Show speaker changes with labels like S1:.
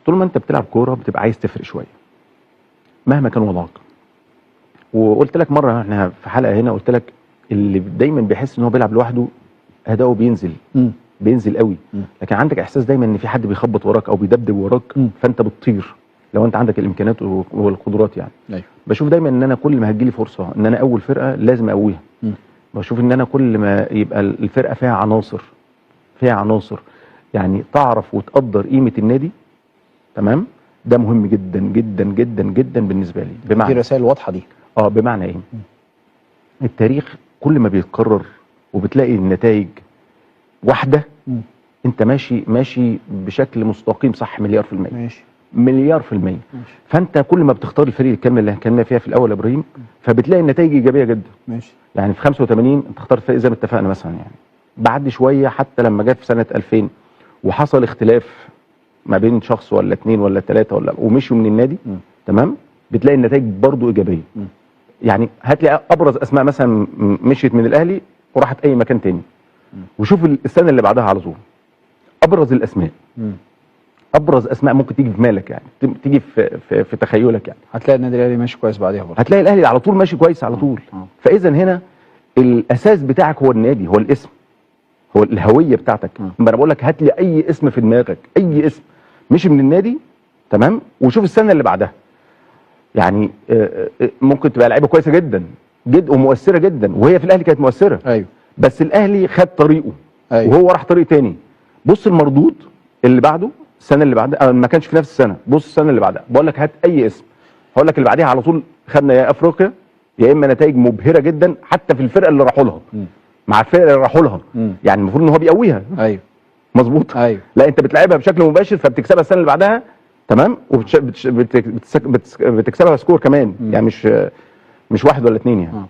S1: طول ما انت بتلعب كورة بتبقى عايز تفرق شوية مهما كان وضعك. وقلت لك مرة احنا في حلقة هنا، قلت لك اللي دايما بيحس ان هو بيلعب لوحده اداؤه بينزل، بينزل قوي. لكن عندك احساس دايما ان في حد بيخبط وراك او بيدبدب وراك، فانت بتطير لو انت عندك الامكانيات والقدرات يعني.
S2: أيوه.
S1: بشوف دايما ان انا كل ما هتجيلي فرصة ان انا اول فرقه لازم اقويها. بشوف ان انا كل ما يبقى الفرقة فيها عناصر، فيها عناصر يعني تعرف وتقدر قيمة النادي، تمام؟ ده مهم جدا جدا جدا جدا بالنسبة لي. بمعنى
S2: دي رسائل واضحة دي.
S1: بمعنى ايه؟ التاريخ كل ما بيتكرر وبتلاقي النتائج واحدة، انت ماشي ماشي بشكل مستقيم صح 1,000,000,000%.
S2: ماشي.
S1: 1,000,000,000%.
S2: ماشي.
S1: فانت كل ما بتختار الفريق الكلمة اللي اتكلمنا فيها في الاول يا ابراهيم، فبتلاقي النتائج ايجابية جدا.
S2: ماشي.
S1: يعني في 85 انت اخترت فريق زي ما اتفقنا مثلا، يعني بعد شوية حتى لما جت في سنة 2000 وحصل اختلاف ما بين شخص ولا اتنين ولا تلاتة ولا ومشوا من النادي، تمام؟ بتلاقي النتائج برضو ايجابية. يعني هات لي ابرز اسماء مثلا مشيت من الاهلي وراحت اي مكان تاني، وشوف السنة اللي بعدها على طول ابرز الاسماء. ابرز اسماء ممكن تيجي في بالك، يعني تيجي في تخيلك يعني.
S2: هتلاقي النادي الاهلي ماشي كويس بعديها برضه.
S1: هتلاقي الاهلي على طول ماشي كويس على طول. فاذا هنا الاساس بتاعك هو النادي، هو الاسم، هو الهوية بتاعتك. ما انا بقول لك هات لي اي اسم في دماغك، اي اسم مشي من النادي، تمام؟ وشوف السنة اللي بعدها. يعني ممكن تبقى لعيبة كويسة جدا جدا ومؤثرة جدا، وهي في الاهلي كانت مؤثرة.
S2: ايوه.
S1: بس الاهلي خد طريقه.
S2: أيوه.
S1: وهو راح طريق تاني. بص المردود اللي بعده السنة اللي بعدها، ما كانش في نفس السنة، بص السنة اللي بعدها. بقول لك هات اي اسم، هقول لك اللي بعديها على طول خدنا يا افريقيا يا اما نتائج مبهرة جدا حتى في الفرقة اللي راحوا لها. مع الفرقة اللي راحوا لها. يعني المفروض ان هو بيقويها.
S2: ايوه.
S1: مظبوط.
S2: ايوه.
S1: لا انت بتلعبها بشكل مباشر فبتكسبها السنة اللي بعدها، تمام؟ وبتكسبها score كمان. يعني مش واحد ولا اتنين يعني.